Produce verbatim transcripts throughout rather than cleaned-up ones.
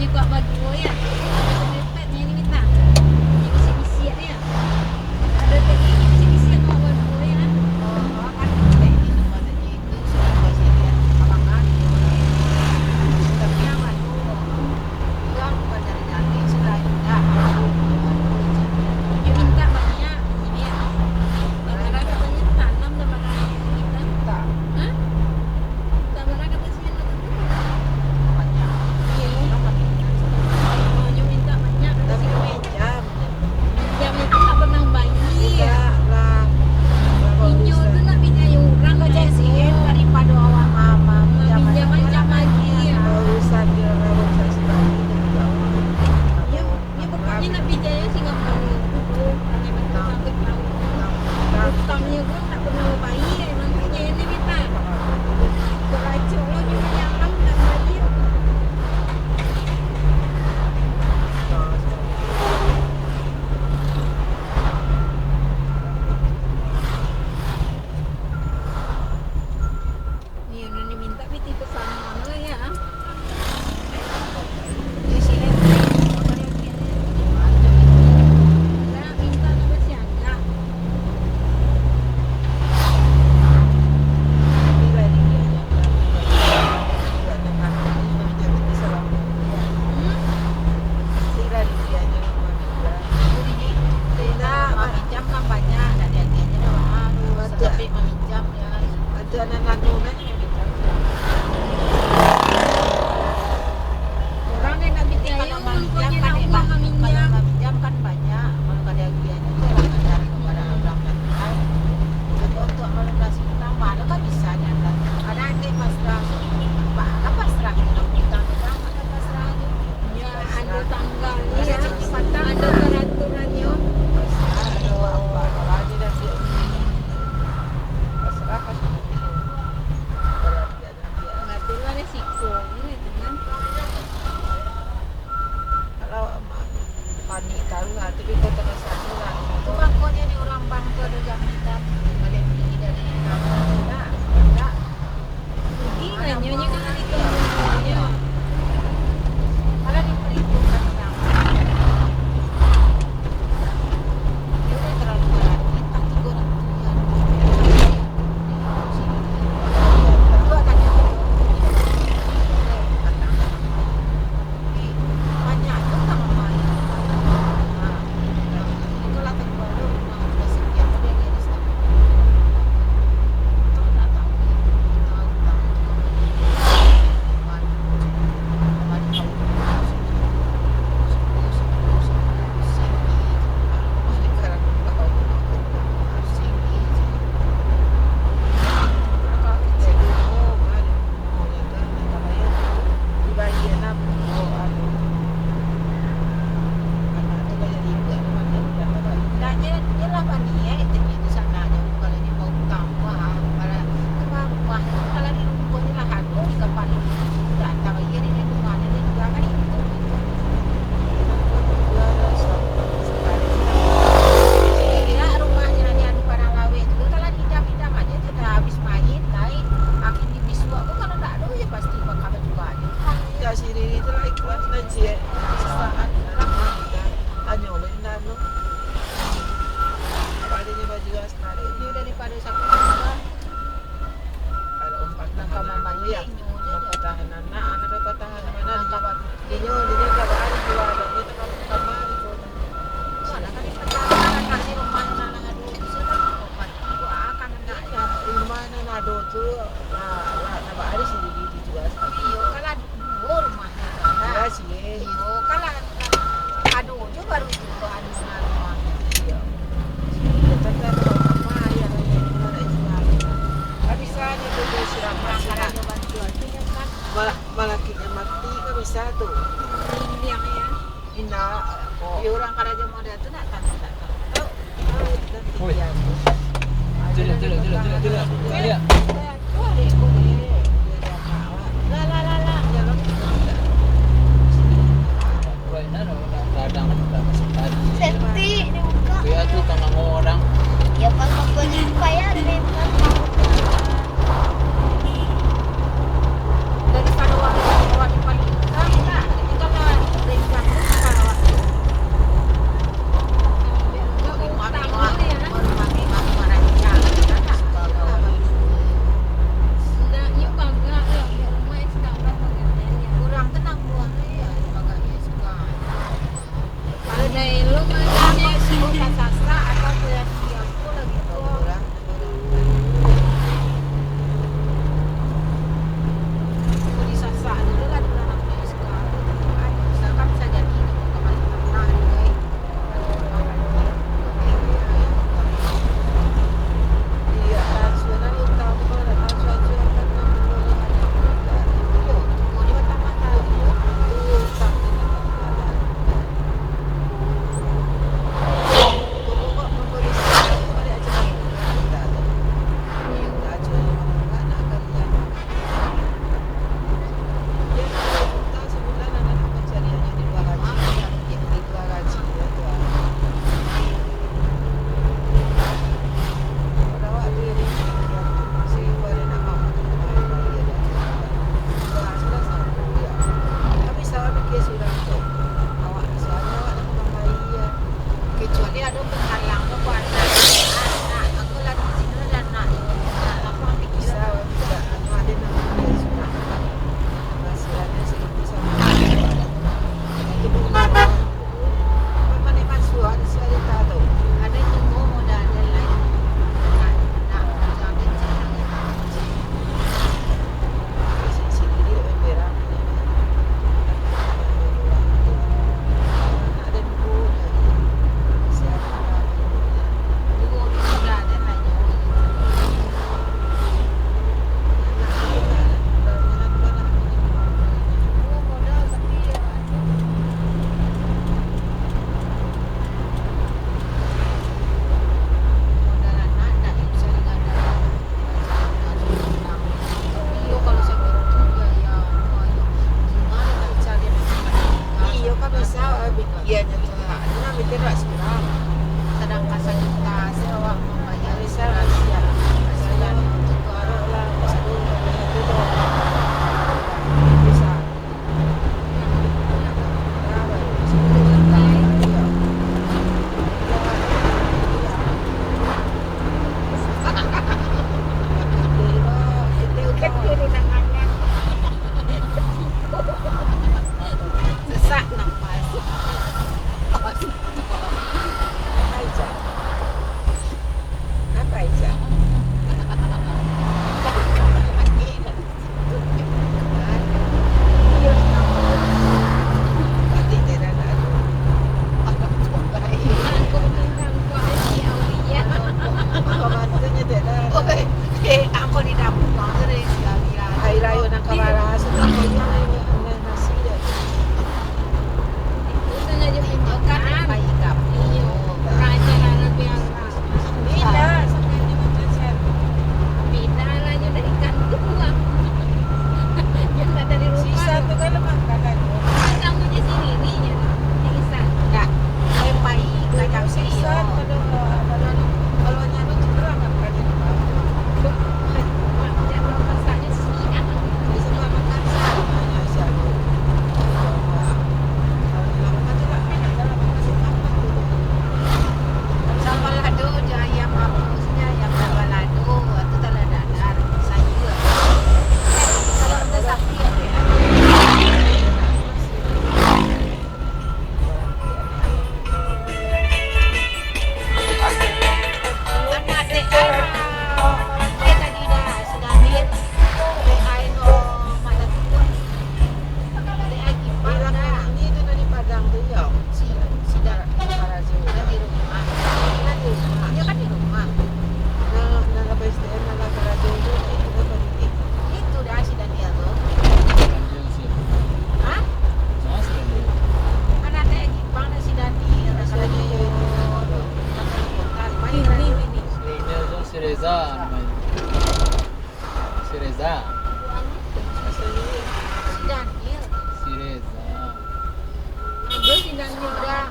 Buka baduo, ya. Ada dompetnya ini, minta. Ini bisiak-bisiak, ya. Ada dompetnya ini bisiak-bisiak, buka baduo, ya. Oh, kan dompet ini maksudnya itu sudah biasanya abang kan. Tapi yang anu, uang bukan dari daging, sudah indah. Yo minta banyak, ini, ya. Kadang-kadang katanya tanam sama kayak kita. Hah? Sama kayak kita. Inyo mintak banyak, tapi minjam. Minjam itu tak pernah bayia. Inyo tu nak minjam urang, daripado awak mama minjam macam lagi. Inyo, inyo pokoknyo nak minjam Singapura. Utangnyo pun tak pernah bayia, mangkonyo ini minta. Kok racok lo nyo manyalam nak bayia. Iyo, nan dimintak pitih pesanan lo, ya. Di sini, mintak nak basiaga. Hmm? Indak, maminjam kan banyak, ndak diagiah-agiah doh, ah. Tapi maminjam, ya. Ado anak-anak tu, kan, yang minjam. Urang nan ndak pitih ayo, kalau maminjam kan, kalau maminjam kan banyak, kalau ka diagiah-agiah tu, lah, kadang urang kan, kan. Tapi untuk kalau ndak sumbangan, malah kan bisa, kan. Kadang nanti pasrah, apa, pasrah, kita utang, utang, kan pasrah aja. Ya, ado tanggalnyo, ado paraturannyo. Berarti lah resiko itu kan. Kalau panik taruh lah, tapi kau terasa tu lah. Tu mangkonyo di urang bank tu ado jaminan. Baliak bini dari kamu tu lah. Enggak. Rugi lah nyo, nyo kan nanti tu. Nyo. Malah diperhitungkan urang. Dia udah terlalu berat. Bintang tiga orang tu, ya. Itu akan yang terjadi. Banyak tu kan orang. Nah, itulah terbaru. Kira rumah jiran anu padang laweh tu, kalau diidam-idam aja, sudah habis main, lai, akhirnyo bisuak tu kalau ndak ado, ya pasti bakal bajua aja. Indak sirih itu lah ikhlas lah, ciek. Saat lah, hanyo lah indak anu. Padanya bajua setarik. Ini udah daripada satu. Kalau umpatan anak, ya, umpatan anak, anak umpatan mana, inyo, inyo ka baa, inyo ka kamari. Rumah nan ado tu, lah, lah, nambah ari sandiri dijual. Iyo, kalau duo rumah nan ado. Iyo, kalau ado jo baru itu, ado rumah. Iyo. Iyo, tapi ado rumah yang ado jual. Kan bisa dijual, silakan, silakan. Malah, malah kini mati kan bisa tu. Yang, ya. Indak, di urang karajo model tu nak tahu, tak tahu. Woi. Jelek, jelek, jelek, jelek, jelek. Iya. Lah, lah, lah, lah. Woi, nah, nah, nah, kadang kan tak masuk tadi. Setik dibuka. Iya, tu tangan orang. Ya, kalau kau ni payah, memang. Daripado awak, awak di paling utang, nah, itu kan lah, Iya, nyo tu lah. Ino mikir lah surang. Sadangkan sajuta se awak mambayar. Misal, surang, iya. Surang tu tu arok lah, baru itu tu. Bisa. Sesak napas. Apa, Ica? Apa, Ica? Hari rayo nan ka bara, sudah koyang, nasi je. Itu sajo pinjam kan? Iyo. Raja lah lebih. Beda, sampai di Makassar. Beda lah, nyo dari kantua. Nyo ndak dari rumah. Sisa tu kan lemak badan. Macam punya sini, ni nyo. Sisa. Ndak. Saya pai, kadang sisa, iyo. Kalau, kalau, kalau nyanu tu kurang, kan, kan, jadi bau. Mak, jangan masaknya sini, ah. Di sebelah Makassar, banyak siapa. Sambal lado jo ayam, apa maksudnya, ayam sambal lado, atau talah dadar, sayur. Kalau ada sapi, ada. Kan adek ai, eh, tadi dah, si Daniel, adek ai no, Mak Datuak. Adek ai Gipan dah. Ini tu dari Padang tu, yo. Si, si Da-, Karajo. Dah di rumah. Dah di rumah. Dia kan di rumah. Nah, nah, lepas S T M, nah, Karajo tu, itu dah berhenti. Itu dah si Daniel tu. Hah? Kan adek ai Gipan, si Daniel, si Daniel. Ini, ini, ini. Si Daniel tu si Reza namanya. Si Reza. Si Daniel. Si Reza. Ada si Daniel. Sudah.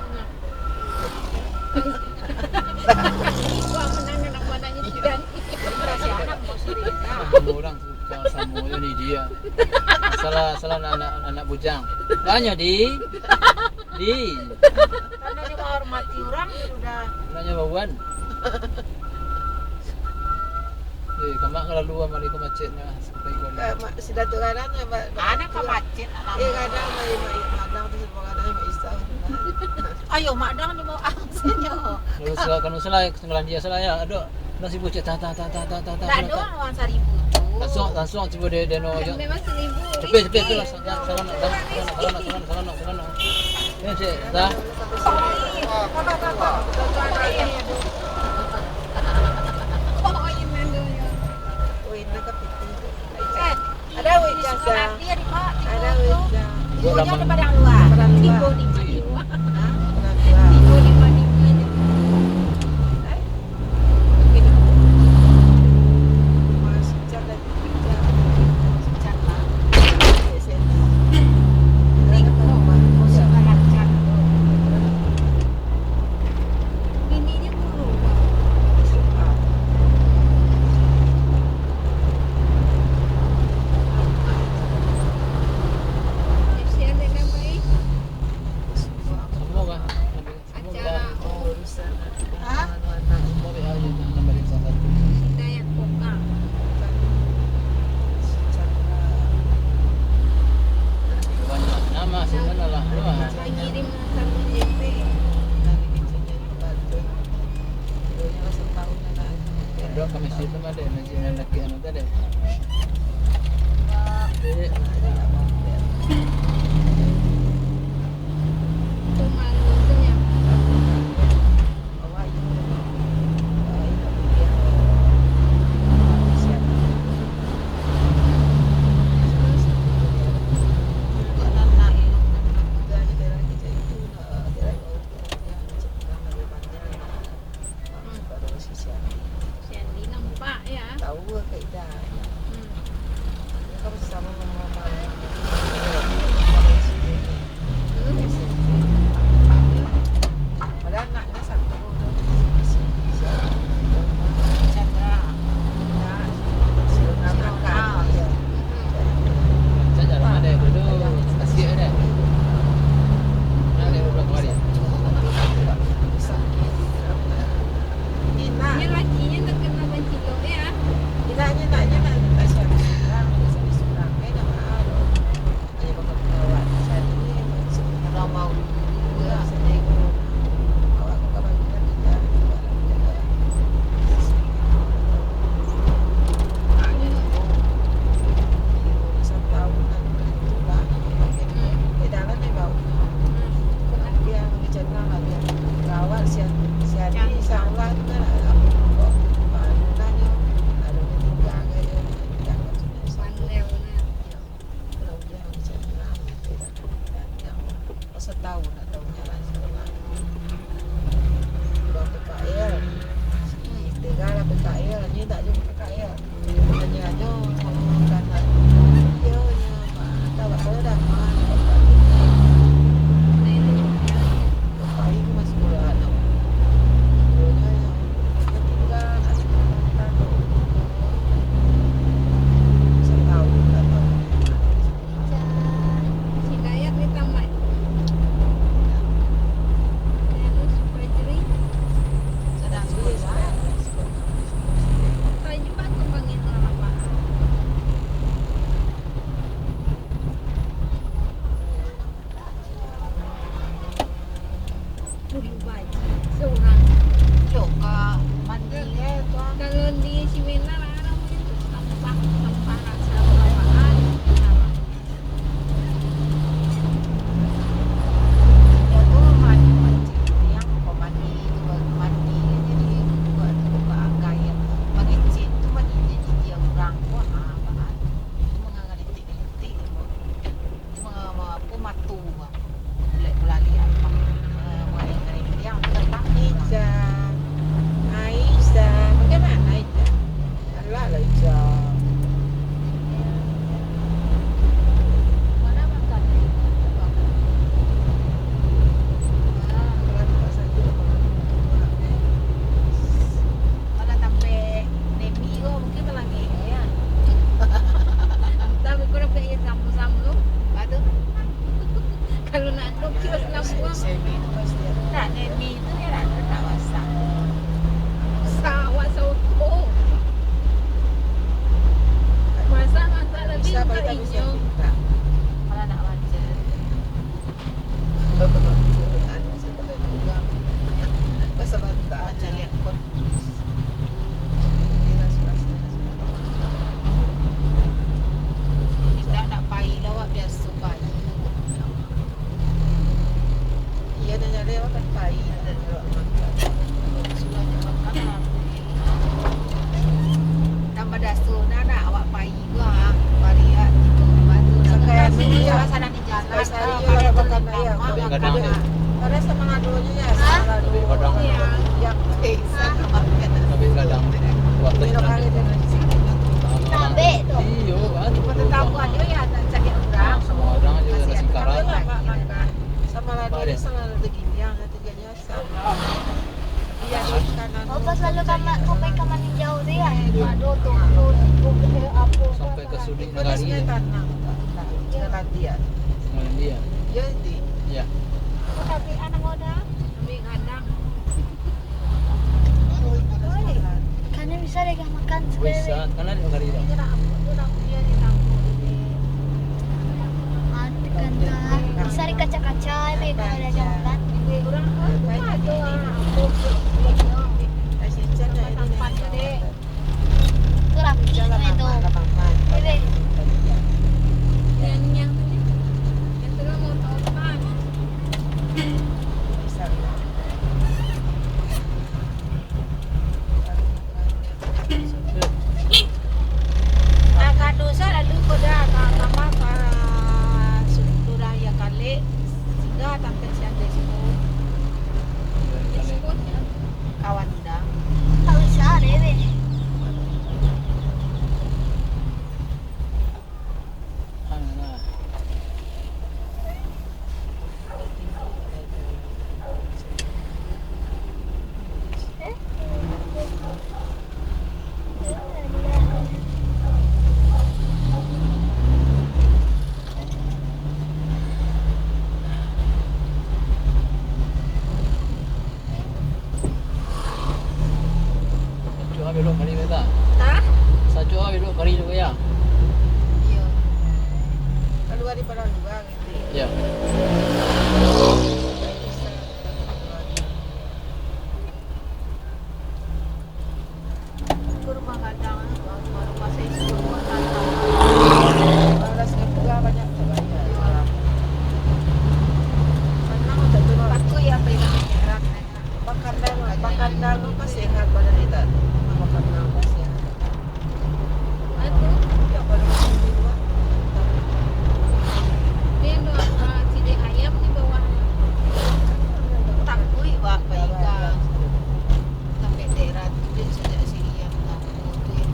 Wah, menang anak, si Daniel. Kasih anak mau si Reza. Semua orang suka sama je ni dia. Salah, salah anak, anak, anak bujang. Banyak, di. Di. Karena dia menghormati orang, dia udah. Anaknya Wawan. Eh, kamak kalalu amari ko macetnyo, sampai ko. Eh, ma-, silaturahmi, Mak. Anak ka macet, anak. Eh, kadang, Mak, Mak, kadang tu semua kadang, Mak Isa. Ayo, Mak, dang ni mau angsenyo. Kalau salah, kalau salah, kesalahan dia salah ya. Aduh, nasi bucek, tah, tah, tah. Ndak ado uang saribu tu. Langsung, langsung cubo deh, deh, no, aja. Memang seribu. Cepet, cepet, tu lah. Salam, salam, salam, salam. Ya, cek, dah. Ada wit jasa. Ada wit jasa. Tibo di Padang Luar. Padang Luar. Tibo di Padang Luar. Hah? Padang Luar. Tibo di Padang Luar. Eh? Mungkin. Masih jalan. Acara, oh. Hah? Hidayat Pokal. Banyak nama sebenarnya lah. Wah. Saya ngirim satu J P. Dok kami situ mah dek, masih nak laki anu tadi. Dek. Si Andi nampak, ya. Tahu lah, Kak Ida. Hmm. Dia kan sama-sama Urang. Cok ka mandi, eh, tu, ah. Kalau di Cimena lah, ada mungkin tu sampah, sampah rasa apaan. Iyo tu, mandi, mancing yang kau mandi tu, baru mandi, jadi buat tu, buka angkai, ya. Mangecek tu, mandi jadi dia urang. Wah, apaan? Itu mangangalitik-litik. Ma-, ma-, apo, mato, ah. Bulek bulali apo. Eh, mulai dari yang tertangis. Ica. Aisyah, bagaimana Ica? Alah lah Ica. Mana makan? Ah. Kalau tempat satu, kalau tempat satu. Kalau sampai Nemi ko mungkin malangik, ya. Tapi ko dapek iyo samo-samo tu, apa tu? Kalau nak duduk, kiro senang buang. Semi tu pasti ada. Tak, Nemi tu ya, tak, tak masak. Masak, awak soko. Masak, masak lagi. Bisa, tak bisa, inyo. Tak. Malah nak baca. Anu, Baca lihat kot. Indak, ndak pai lah awak, biaso pai. Iyo, nan jadi awak kan pai, dan awak makan. Sudah makan, alhamdulillah. Tambah daso, nah, nak awak pai. Wah, bariak itu, batu. Sampai anu, ya. Sampai sehari, ya, kalau makan, ya. Tapi kadang, padahal sama ngadonyo, ya, sama ngadonyo. Tapi kadang. Iya. Tapi kadang. Waktu itu nanti. Sampai tu. Iyo, kan. Pertama aja, ya, nak cari orang. Semua orang aja nasi karak. Sama ladonyo, sama ladonyo ginian, nanti dia nyasar. Oh, pas lalu kamar, sampai kamar ninjau tu ya? Aduh, tuh, tuh, tuh, apo, sampai ke sudik nagari. Sungai Tanah. Sungai Landia. Sungai Landia. Iya, di. Iya. Oh, tapi anak muda. Kami bisa deh makan. Bisa, kan ada kali dah. Mati kan, kan. Bisa dikaca-kaca, be, kalau diajak makan. Tu lah, itu. Be, be. Yang, yang tu, yang tu lah mau tahu kan. Agak dosa lalu ko dah, ka, ka, ka, sudah ya kalek, singgah tampek siang di situ. Kawan dah. Tak usah, deh, deh. Sajo belok kali tu, tak? Hah? Sajo belok kali tu, ya? Iyo. Kaluar di padang luar gitu. Ya. Ke rumah gadang, baru pasai suruh rumah gadang. Kalau dah seribu lah banyak tak bayar. Sanang tak turun. Takut ya, apa yang nak. Bakandang, bakandang apa sehat badan kita? Bakandang apa sehat? Aku. Ya, pada waktu itu, Pak. Dia doa, ah, cili ayam di bawah. Takut, Pak, baik, Kak. Sampai daerah tu, dia sejak sini yang takut, ya.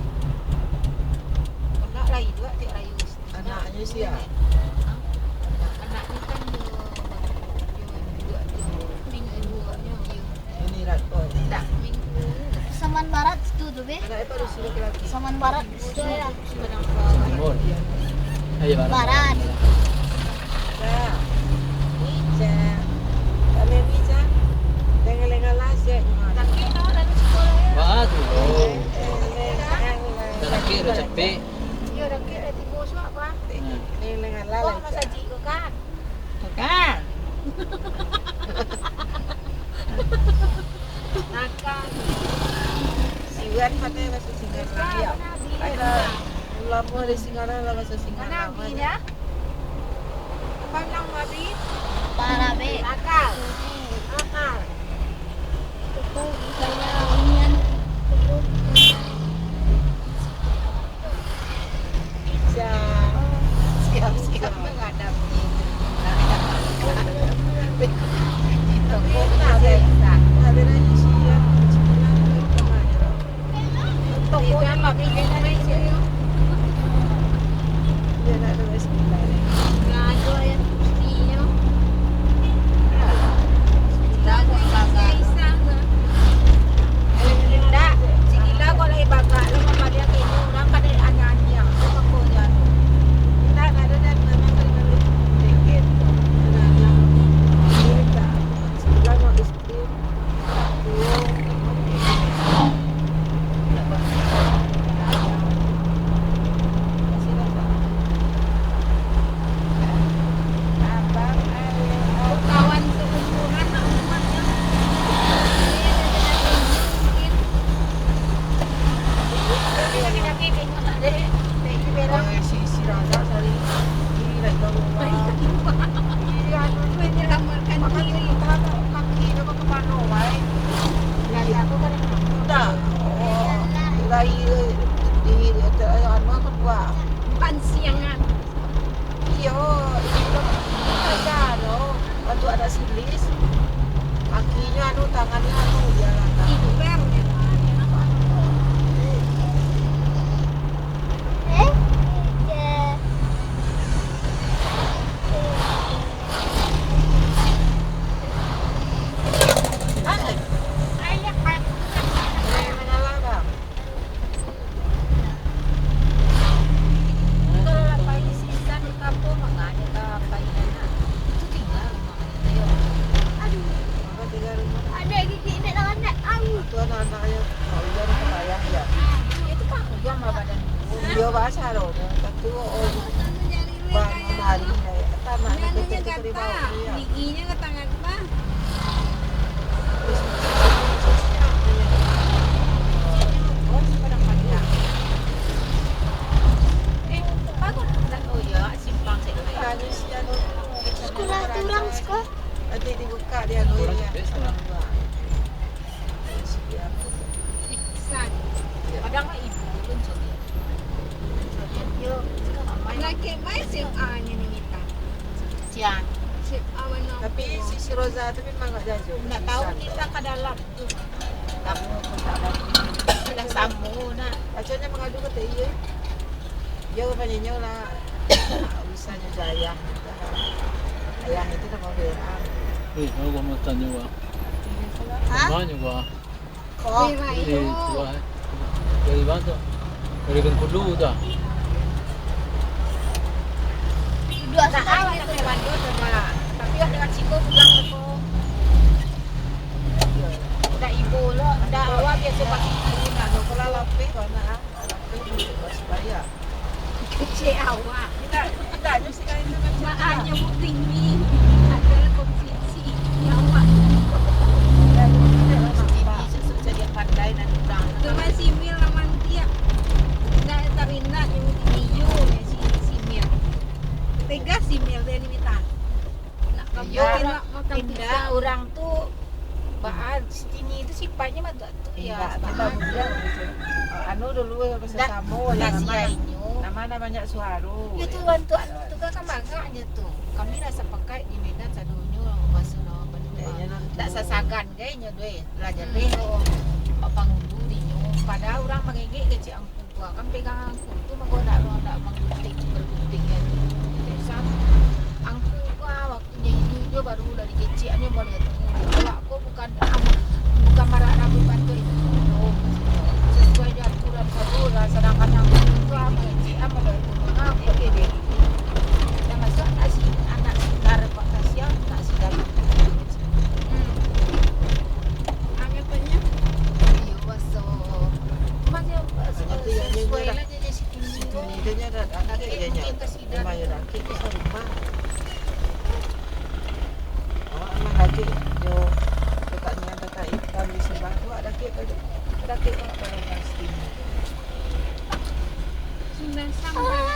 Pernah lah, itu, Kak, tiap hari. Anaknyo sia? Anaknyo kan yo, yo, yo, minggu, yo. Ini rat, oh. Ndak, minggu. Saman Barat situ tu, be. Anak itu harus laki-laki. Saman Barat situ, ya. Timur. Eh, Barat. Barat. Ica. Ica. Kami Ica. Lengah-lengah lah, siap. Laki, no, dari sekolah, ya. Wah, tu. Eh, lengah-lengah. Dah laki, dah capek. Iyo, dah kek, dah tibo suak, Pak. Hmm. Lengah-lengah lah, Pak, lah, masajik tu kan? Tu kan? Nakal. Siwan pakai baso Singaraja. Ayolah, ulamo dari Singaraja lah baso Singaraja. Mana Abi dah? Apa nama Abi? Parabe. Nakal. Nakal. Pansiangan. Iyo, iyo, ado. Bantuak anak silis. Kakinyo anu, tangannyo anu, iyo lah. Iper, yo. Aduh. Adek gigik dek tangan dek. Au. Itu anak-anak yang Pak Uyan atau Pak Yahya? Itu Pak Uyan mah badan. Iyo, basah tu. Tentu, oh, Bang Mari, eh, tanah ni kecil tu di bawah, iyo. Giginyo ka tangan, Bang. Oh, si Padang Panjang. Eh, bagus. Oh, iyo, simpang sik. Sekolah tu urang siko. Nanti dibuka dia, oh, iyo. San. Padang mah ibu pun curi. Yo, laki main S M A-nyo ni, Mita. Sian. S M A mana? Tapi si, si Roza tu memang agak jauh. Ndak tahu kita ke dalam tu. Tamu pun tak ada. Sudah samo nah. Pacarnya mengadu ke T I, eh? Yo, panyanyo lah. Urusannya ayah. Ayah itu nama orang. Eh, aku mau tanya, Wak. Hah? Banyak, Wak. Kok? Dari, eh, tua, eh. Dari mana tu? Dari Bengkulu tu. Dua nah, setengah awak tu. Nak main bandul sama. Tapi awak dengan Ciko pulang ke tu. Dak ibo lo, dak awak biasa pasti nak lo kalau lapeh, mana, ah? Lapeh, masih bayar. Kecek awak. Tidak, tidak, dia sekarang itu kecek. Mak hanya bukti ni. Ada konsumsi. Ya, awak. Tidak, tidak, tidak, tidak. Sosok jadi pandai dan kurang. Cuma simil lah mantiak. Tidak, tapi nak yang bukti ni, yo, si simil. Tegas simil dia ni minta. Nak kamu nak makan pizza. Indah, orang tu, bah, si Tini tu sifatnya mah tu, ya, indak, bah. Anu dulu, eh, basasamo, nama, nama banyak suaro. Yo tu, bantuak anu tu kan, kan banyak je tu. Kami lah sapakaik di Medan sadonyo, baso lawan banua. Kayaknya nanti tak sasagan, kayaknya, deh. Lah, jadi, oh, Pak Pangulu dinyo. Padahal urang mangegek kecek Wah, kan pegang angku tu, mako ndak, ndak manggunting, bergunting kan. Sam-, angku ko, ah, waktunyo ini jo baru lah dikecek, nyo boleh tu. Awak ko bukan am-, bukan marak rambuik bantuak itu. Sesuai jo aturan sajo lah, sadangkan angku tu, ah, mangecek, ah, model tu. Ah, oke deh. Dah masuk anak si-, anak sinar, Pak, kasihan, anak sinar. Hmm. Angin tanya. Iyo, baso. Cuma dia, eh, sesuai lah. Situ ni dia ada, ada. Mungkin ke sida. Memang ada, ke rumah. Awak memang ada. Awak dakek tu, dakek tu nak barang skin. Sudah sampai.